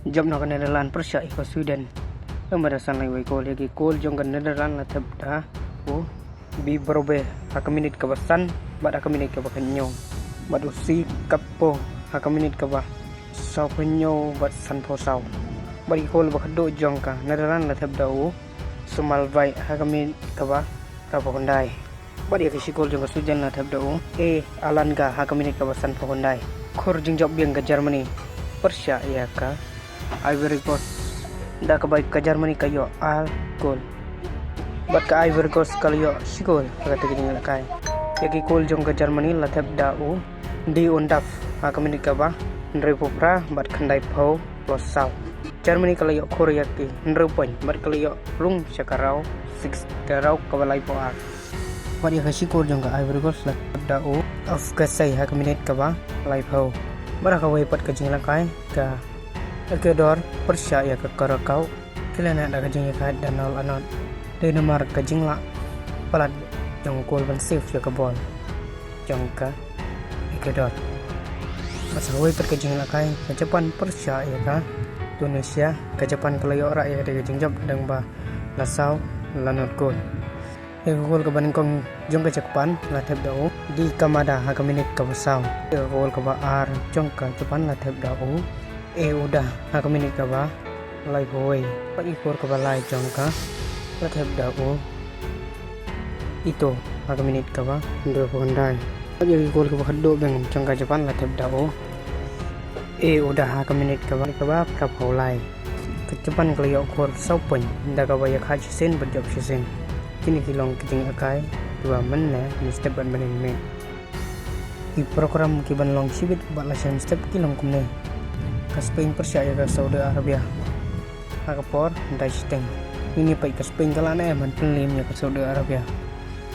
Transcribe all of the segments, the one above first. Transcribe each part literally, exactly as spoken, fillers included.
Jop na ka Netherlands pyrshah ïa ka Sweden. Ym da san lai wei kol, ïa ki kol jong ka Netherlands la thep da u Bie Verbrugge ha ka minit kaba san bad ha ka minit kaba khathynñiew, bad u Gakpo ha ka minit kaba sawphew hynñiew bad sanphew saw. Bad ïa ki kol ba khatduh jong ka Netherlands la thep da u Szoboszlai ha ka minit kaba arphew khyndai. Bad ïa ka shi kol jong ka Sweden la thep da u Elanga ha ka minit kaba sanphew khyndai. Khur jingjop biang ka Germany pyrshah ïa ka Ivory Coast, da kaba ka Germany ka ïoh ar kol bad ka Ivory Coast ka la ïoh shi kol ha katei ka jingïalehkai. Ïa ki kol jong ka Germany la thep da u Dimitar Berbatov ha ka minit kaba hynriewphew phra bad khyndaiphew plus saw. Germany ka la ïoh khur ïa ki hynriew point bad ka la ïoh rung sha ka round six, ka round kaba laiphew ar. Bad ïa ka shi kol jong ka Ivory Coast la thep da u Afkasai ha ka minit kaba laiphew. Bad ha kawei pat ka jingïalehkai, ka Ecuador pyrshah ïa ka Curaçao. Ki la neh da ka jingïakhaid da nol a nol. Dei namar ka jinglah palat jong u kol ban save ïa ka bol jong ka Ecuador. Bad sa kawei pat ka jingïalehkai, ka Japan pyrshah ïa ka Tunisia. Ka Japan ka la ïoh rah ïa katei ka jingjop dang ba la saw la nod kol. Ïa ka kol kaba nyngkong jong ka Japan la thep da u Dai Kamada ha ka minit kaba saw. Ïa ka kol kaba ar jong ka Japan la thep da u Eo Uda ha ka minit kaba laiphew wei. Bad ïa ka kol kaba lai jong ka la thep da u Ito ha ka minit kaba hynriewphew khyndai. Bad ïa ka kol kaba khatduh biang jong ka Japan la thep da u Eo Uda ha ka minit kaba, kaba phraphew lai. Ka Japan ka la ïoh khur saw point da kaba ïakha shisien bad jop shisien. Kine ki long ki jingïalehkai kiba mynne mynstep bad mynne mynmiet. Ki program kiban long shibit bad lashai mynstep ki long kumne: ka Spain pyrshah ïa ka Saudi Arabia ha ka por khyndai shiteng. Kine pat ka Spain ka la neh ban pynliem ïa ka Saudi Arabia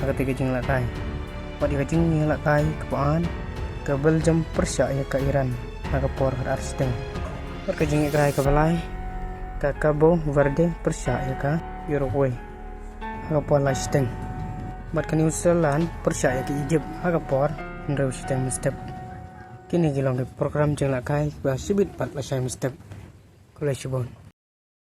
ha katei ka jingïalehkai. Bad ïa ka jingïalehkai kaba ar, ka Belgium pyrshah ïa ka Iran ha ka por khatar shiteng. Bad ka jingïalehkai kaba lai, ka Cabo Verde pyrshah ïa ka Uruguay ha ka por lai shiteng. Bad ka New Zealand pyrshah ïa ka Egypt ha ka por hynriew shiteng mynstep. Kine ki long ki program jingïalehkai kiba shibit bad lashai mynstep. Khublei shibun.